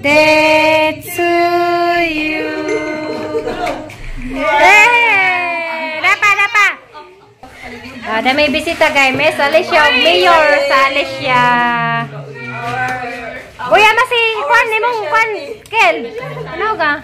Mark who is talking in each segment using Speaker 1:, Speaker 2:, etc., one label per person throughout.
Speaker 1: Birthday to you. Hey! Dapa, dapa. Ah, may bisita guys. Miss Alicia, Mayor sa Alicia. Uy, ama si Kwan, nimong Kwan, Kel. Ano ka?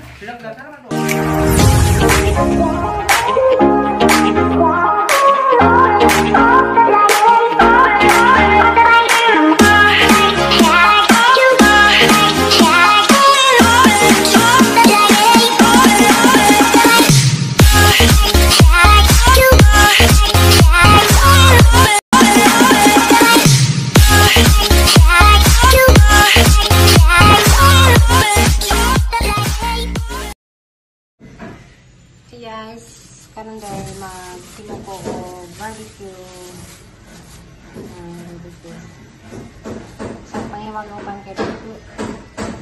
Speaker 1: Guys, karon dahil magtimo ko og barbecue. Barbecue. Sa pangiwag uban kay dito.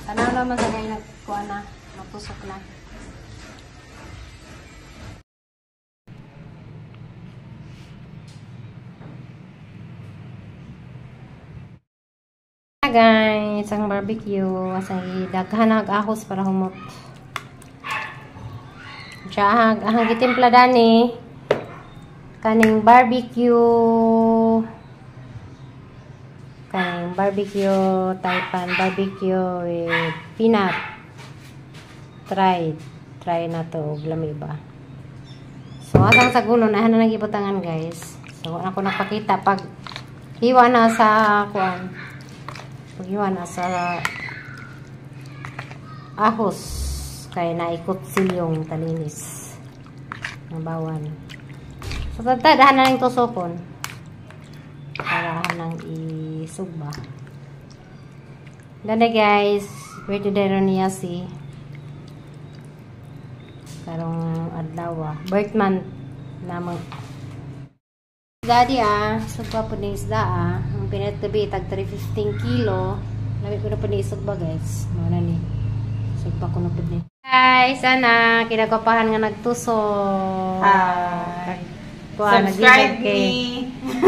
Speaker 1: Tanaw naman sa kay nagkuan na, matusok na. Guys, ang barbecue asang daghan ang ahos para humot. Siya, ang gitimpla dani kaning barbecue taipan barbecue with peanut. Try na to og lami ba. So atang sa gulo na na nagibutangan guys. So ako nagpakita pag hiwa na sa kuan. Pag hiwa na sa ahos kay naikot silyong talinis ng bawan. So tadahan na lang tusokon para nang isugba. Danda guys, birthday ron niya si karong adlaw, birth month namang daddy ah, sugba po ni isda ah. Ang pinatabi tag 315 kilo. Lami ko na po ni isugba guys. Mao na ni. Sugba ko na po ni. Guys, sana kinagapahan nga nagtusok.
Speaker 2: Hi. Subscribe me.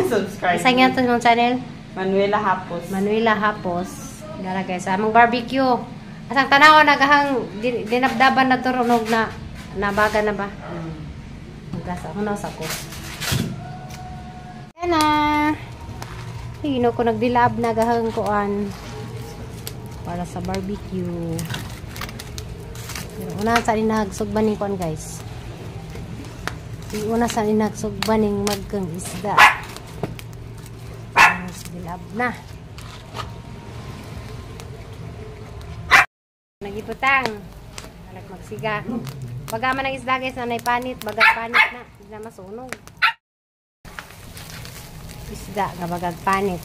Speaker 2: Subscribe.
Speaker 1: Saan nga ito yung channel?
Speaker 2: Manuela Hapos.
Speaker 1: Manuela Hapos. Gara guys, among barbecue. Asang tanaw nagahang dinabdaban na turunog na nabaga na ba? Magasa ako na sa ko. Sana. Hino ko nagdilab nagahang kuan para sa barbecue. Pero una sa inagsugban ning kuan guys. Una sa inagsugban ning magkang isda. Dilab na. Nagiputang. Alag magsiga. Baga man ang isda guys, nanay panit, bagag panit na, hindi na masunog. Isda nga bagag panit.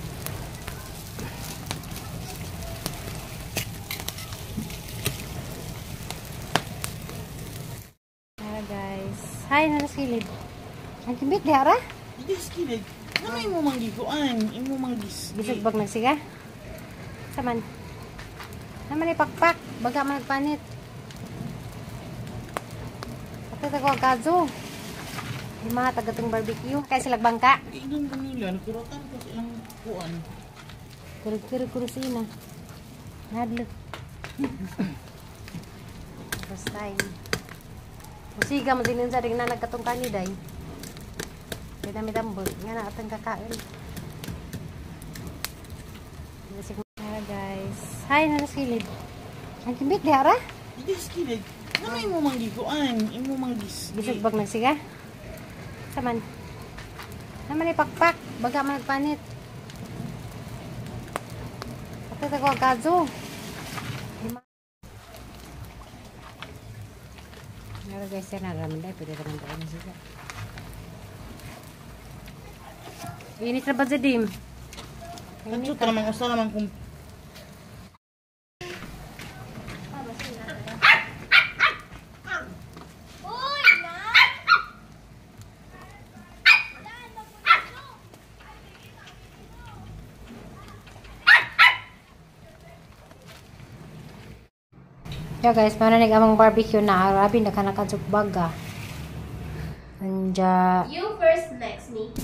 Speaker 1: Guys. Hi, nasa kilid. Ang kimbit, di ara?
Speaker 2: Hindi sa kilid. Ano imo manggiguan? Imo manggis.
Speaker 1: Bisag bag nagsiga? Saman. Naman ay pakpak. Baga man nagpanit. Patay ko ang kazo. Yung mga tagatong barbecue. Kaya sila bangka.
Speaker 2: Ilan ba nila? Nagkuratan ko silang kuan.
Speaker 1: Kurug-kurug-kurusina. Nadlo. First time. Musiga mo din sa ring na nagkatong kaniday. Kaya nami tambol. Nga na atang kakain. Hi guys. Hi, nasa kilid. Ang kimbit, di ara?
Speaker 2: Hindi sa kilid. Ano imo manggiguan? Imo manggis.
Speaker 1: Bisag bag nagsiga? Saman. Naman ay pakpak. Baga man nagpanit. Patay ko ang kazo. Pero guys, yan naraman dahil. Pwede naman tayo sila. Init na ba sa dim?
Speaker 2: Init na naman. Usa naman kung
Speaker 1: Yeah guys, mananig amang barbecue na arabi nakanakajukbaga. Anja.
Speaker 3: You first, next me.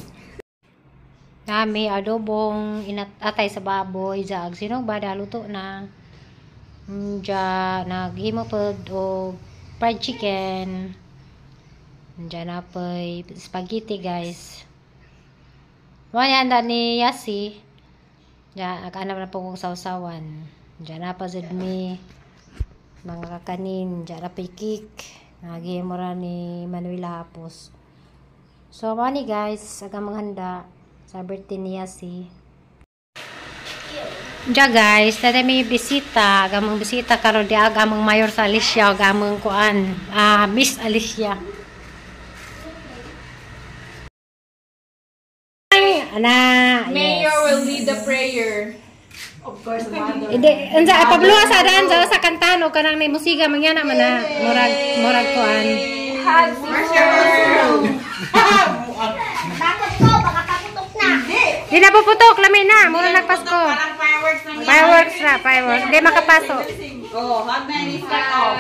Speaker 1: Nami adobong inatay sa baboy, jaag sinugba daluto na. Diya naghimo pod og fried chicken. Diya na po'y spaghetti, guys. Mao ni handa ni Yasi. Diya nag-anam na po kong sawsawan. Diya na pa jud mi mga kakanin, diya na po'y cake. Naghimo ra ni Manuela hapos. So mao ni, guys, ang mga handa sa birthday ni Yasi. Diya, guys, naa may bisita, ang among bisita karon di ang among mayor sa Alicia ug among kuan, Miss Alicia. Ay, ana,
Speaker 3: Mayor
Speaker 1: yes.
Speaker 3: will lead the prayer. Of course, mother.
Speaker 1: Hindi, unsa pabluwa sa daan sa kantahan o kanang may musika mangyana man na murag kuan.
Speaker 3: Hug, sister.
Speaker 4: Takot ko, baka paputok na.
Speaker 1: Di na puputok, lami na, mura nagpasko.
Speaker 2: Parang fireworks lang yan.
Speaker 1: Fireworks na, fireworks. Di makapasok.
Speaker 5: Oh, hug na ni oh.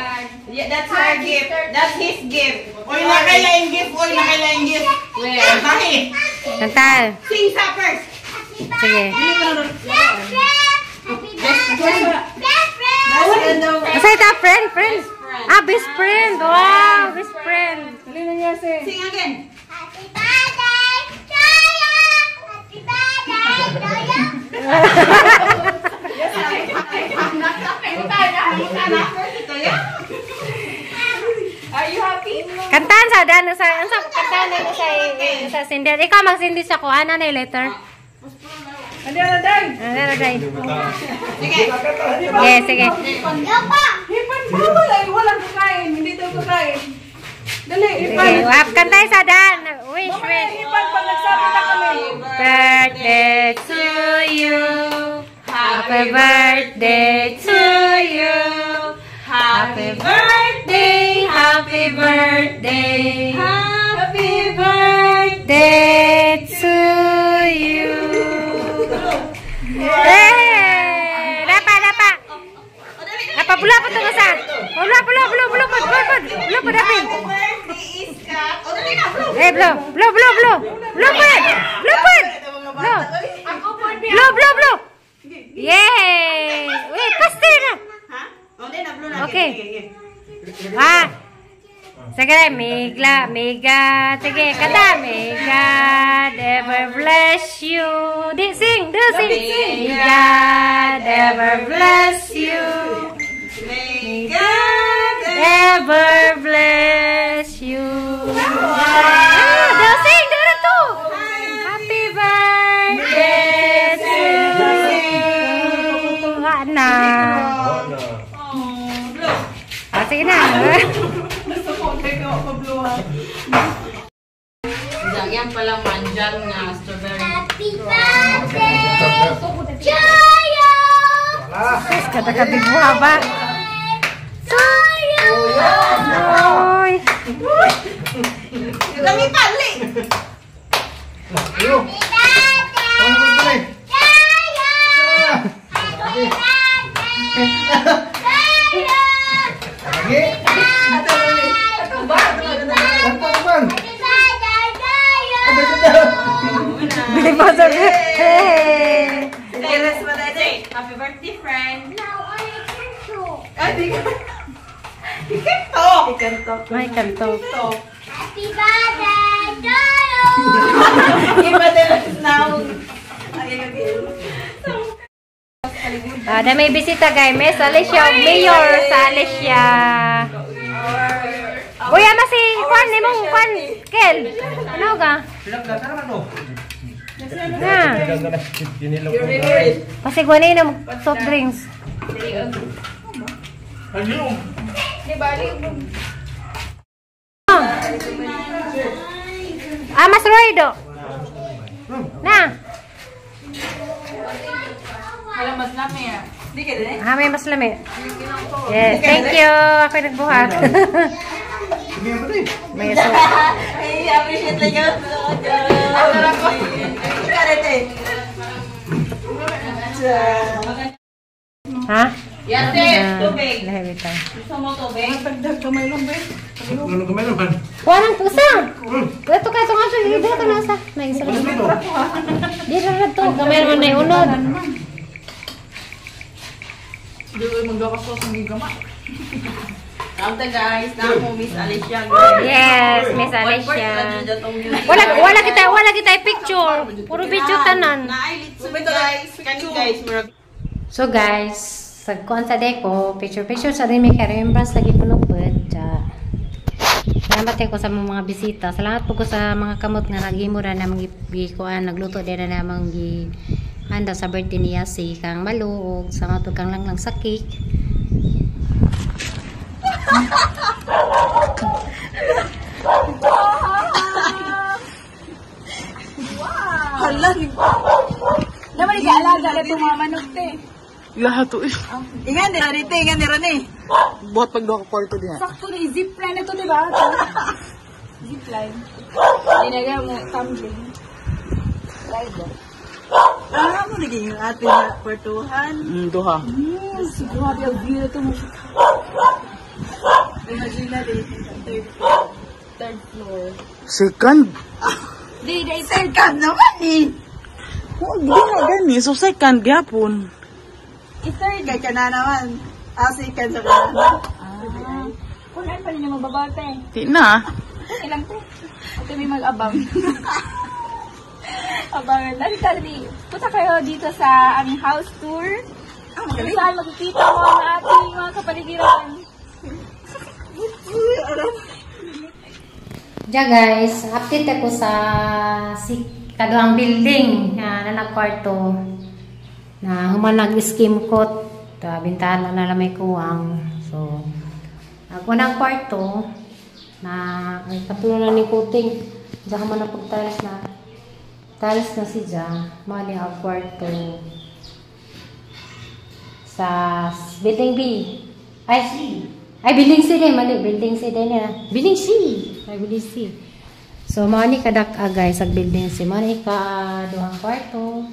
Speaker 5: Yeah, that's her gift. That's his gift.
Speaker 2: Uy, nakailaing gift. Uy, nakailaing gift.
Speaker 5: Where?
Speaker 2: Kantahin.
Speaker 1: Kantahan.
Speaker 5: Sing sa first.
Speaker 1: Sige.
Speaker 4: Best friend! Happy birthday! Best friend!
Speaker 1: Asa ito, friend, friend. Ah, best friend. Wow, best friend.
Speaker 5: Sing again.
Speaker 4: Happy birthday, Joya! Happy birthday, Joya!
Speaker 3: Are you happy?
Speaker 1: Kantahan sa daan sa unsa kantahan na sa sa sindi. Ikaw magsindi sa kuan na letter.
Speaker 3: Ano na, Day?
Speaker 1: Ano na day?
Speaker 5: Sige.
Speaker 1: Sige, sige.
Speaker 4: Yopa!
Speaker 3: Hipan ba? Wala, walang kakain. Hindi daw kakain. Dali, hipan.
Speaker 1: Sige, wap kantay sa daan. Wish, wish.
Speaker 3: Hipan pag nagsabi na kami.
Speaker 1: Birthday to you. Happy birthday to you. Happy birthday, happy birthday. Happy birthday to you. Eh, dapa, dapa. Apa pula pa to sa? Pula, pula, pula, pula, pula, pula, pula, pula, dapin.
Speaker 5: Happy birthday, Iska. Oh, dali na, blow.
Speaker 1: Eh, blow, blow, blow, blow. Blow pod. Blow pod. Blow.
Speaker 3: Ako po,
Speaker 1: Blow, blow, blow. Yay! Wait, faster na.
Speaker 5: Ha? Oh, dali na, blow na.
Speaker 1: Okay.
Speaker 5: Sige, sige.
Speaker 1: Ah. Sige, migla, miga. Sige, kanta. May God ever bless you. Di, sing, do, sing. May God ever bless you.
Speaker 5: May God
Speaker 1: Ever bless you. Ah, do, sing, do na to. Happy birthday to you. Wa na. Ah, sige na.
Speaker 3: Gusto ko kayo pabluha.
Speaker 5: Yan pala manjang nga strawberry.
Speaker 4: Happy birthday, Joya!
Speaker 1: Kada kabibuha ba?
Speaker 4: Joya!
Speaker 1: Oy.
Speaker 5: Dami pa, dali.
Speaker 4: Happy birthday, Joya! Happy birthday, Joya! Happy birthday, Joya!
Speaker 1: Bili pa sa. Hey.
Speaker 5: Say, happy birthday, friend.
Speaker 4: Now I can talk.
Speaker 5: Ay, di ka. You can talk. You can talk.
Speaker 1: May kanto.
Speaker 4: Happy birthday, Joya!
Speaker 5: Iba din now. Ay, okay.
Speaker 1: Ah, na may bisita, guys. Miss Alicia, Mayor sa Alicia. Uy, ama si Juan, nimong Juan, Kel. Ano ka? Na. Pasigwan na soft drinks.
Speaker 3: Di bali.
Speaker 1: Ah, mas Roy do. Na.
Speaker 3: Wala mas lami ah.
Speaker 5: Di ka din?
Speaker 1: Ah, may mas lami. Yes, thank you. Ako yung nagbuhat. May so.
Speaker 5: Ay, appreciate like you. Ikaw rin eh.
Speaker 1: Ha?
Speaker 5: Yate,
Speaker 1: Ah,
Speaker 5: tubig.
Speaker 1: Lahi bitaw.
Speaker 5: Gusto mo tubig?
Speaker 1: Walang pusa. Ito ka, ito nga siya. Dito ka na sa. May isa lang. Dito na to. Gamay naman na yung unod.
Speaker 2: Doon magkakaswas ng gigama.
Speaker 5: Kamta guys, namo Miss Alicia.
Speaker 1: Yes, Miss Alicia. Wala kita picture. Puro video tanan.
Speaker 5: Guys, kani guys, murag
Speaker 1: So guys, sa kuan sa deko, picture picture sa rin may remembrance lagi kuno pud. Salamat ko sa mga bisita. Salamat po ko sa mga kamot nga naghimo ra namang gikuan, nagluto din na namang gi handa sa birthday niya si Kang Malu ug sa mga kang lang lang sa cake.
Speaker 3: Hala. Naman ikaalaga na tumamanok te.
Speaker 2: Lahat to eh.
Speaker 5: Ingan ni Rite, ingan ni Rene.
Speaker 2: Buhat pag duha ka kwarto diha.
Speaker 3: Sakto na zipline na to, di ba? Zipline. Inaga mo tumbling.
Speaker 5: Ah, mo naging yung ate na kwartuhan.
Speaker 2: Duha.
Speaker 3: Yes, grabe ang view na to mo.
Speaker 5: Imagine na din third floor.
Speaker 2: Second.
Speaker 3: Di, di,
Speaker 5: Second naman eh.
Speaker 2: Huwag di na gani. So second gyapon.
Speaker 3: I-third.
Speaker 5: Kay ka na naman. Ah, second sa kana.
Speaker 3: Kung ano pa rin yung mababa, te.
Speaker 2: Di na.
Speaker 3: Okay lang, te. Huwag kami mag-abang. Abangan. Nakita ni, punta kayo dito sa aming house tour. Kung saan makikita mo ang ating mga kapaligiran.
Speaker 1: Diya guys, update ako sa si kaduhang building na nagkwarto na human nag-scheme coat, bintana na lang may kuwang. So, ako ng kwarto na ay katulo na ni coating. Diya ka man na pag-tiles na. Tiles na si Diya. Mali ang kwarto sa building B. Ay, C. Ay, building C din. Mali, building C din na. Building C. Ay, building C. So, mali kadak guys, sa building C. Mali ka duhang kwarto.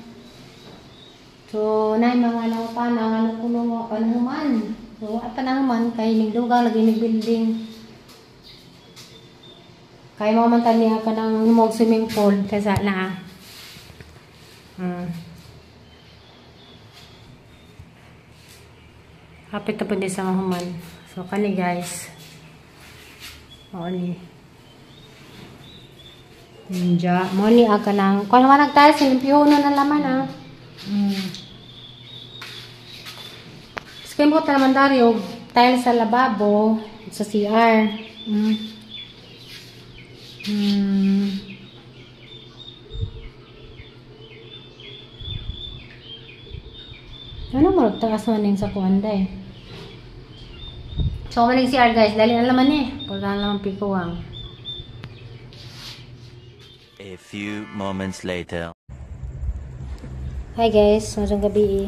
Speaker 1: So, na mga nautan, ang ano kuno, ano man. So, apa na man, kay nigdugang lagi ni building. Kay mo man tani ka ng himog swimming pool kaysa na. Hapit na po din sa mahuman. So, kani guys. Oo ni. Ninja. Mo ni aga nang. Kung naman nagtayo, silimpyo na ng laman ah. Skim ko naman dari og tile sa lababo sa CR. Ano mo taas man ning sa kuan day. So maning CR guys, dali na laman eh. Pula na laman pikuwang.
Speaker 6: A few moments later.
Speaker 1: Hi guys, magandang gabi eh.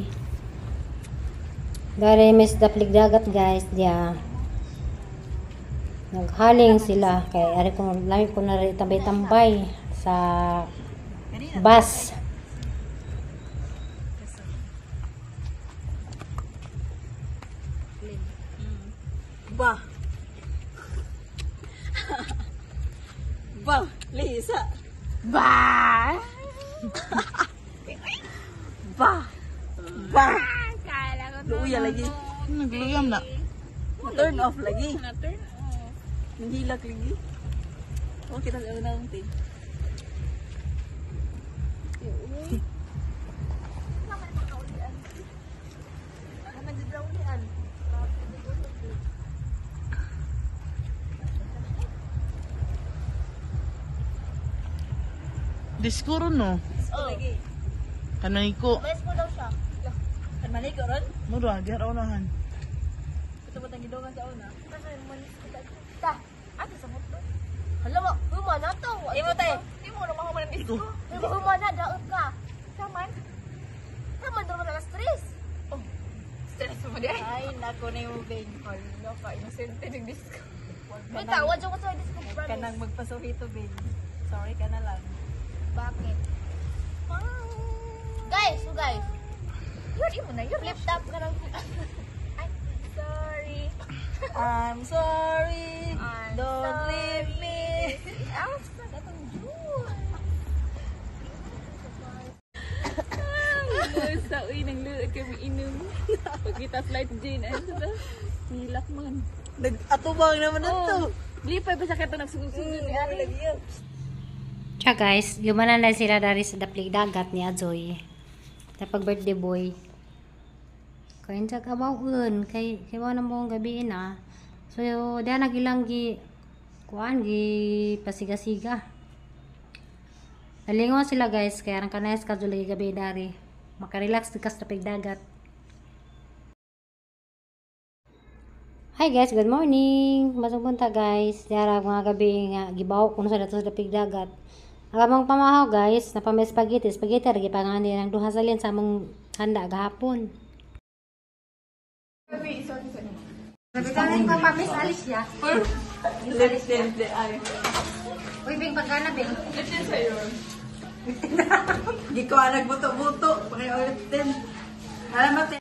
Speaker 1: Dari miss daplig dagat guys, diya. Naghaling sila kay ari ko lami ko na rin tambay-tambay sa bus.
Speaker 5: Ba. Ba, Lisa.
Speaker 3: Ba!
Speaker 5: Ba. Ba.
Speaker 3: Kala ko
Speaker 5: Luya lagi.
Speaker 2: Nagluyam na.
Speaker 5: Na-turn off lagi. Na-turn off. Nanghilak lagi. Okay, tas una ang tin.
Speaker 2: Diskuro no. Kanay ko.
Speaker 4: Best mo daw siya.
Speaker 5: Kanmali ko ron?
Speaker 2: Mura, diha raw nahan.
Speaker 5: Ito ba tangidongan sa una?
Speaker 4: Kasi manis kita. Ta, ate sa moto. Hala mo, humana to.
Speaker 5: Imo tayo.
Speaker 4: Di mo na mahuman ang disco. Humana, daot ka. Taman. Taman daw na stress.
Speaker 3: Oh, stress mo di.
Speaker 5: Ay, nako na yung bing.
Speaker 3: Hala ka, inosente ng disco.
Speaker 4: Wait, ah, wag ko sa disco, promise.
Speaker 5: Kanang magpasuhito, Bing. Sorry ka na lang.
Speaker 4: Bakit? Guys, so guys.
Speaker 3: Yun, imo na yun.
Speaker 4: Flip top ka ng... Ay, sorry.
Speaker 5: I'm sorry.
Speaker 4: I'm
Speaker 5: Don't
Speaker 4: sorry.
Speaker 5: leave me.
Speaker 4: Ah, sa katong June.
Speaker 3: Sa uy, nang luot kami inom. Pagkita flight Jane, ano sa to? Nilak man.
Speaker 5: Nag-atubang naman na to.
Speaker 3: Oh, lipay ba sa kato nagsunod-sunod ni Ari?
Speaker 1: Tsaka guys, gumana na sila dari sa daplig dagat ni Azoy. Tapag birthday boy. Kaya sa kabaon, kay kay na mong gabi na. So, diyan nagilang gi kuan gi pasiga-siga. Nalingon sila, guys, kaya ang kanay schedule lagi gabi dari. Makarelax di kas dapig dagat. Hi guys, good morning. Masong punta, guys. Dara mga gabi nga gibaw ko sa dato sa dapig dagat. Ang among pamahaw, guys, napamay spaghetti, spaghetti ra gipangani ng duha salin sa among handa gahapon. Sabi ka rin pa Miss Alicia.
Speaker 5: Left left ay.
Speaker 1: Uy, Bing, pagkana, Bing.
Speaker 5: Di ko nagbuto-buto. Pakiulit din. Alam mo, te.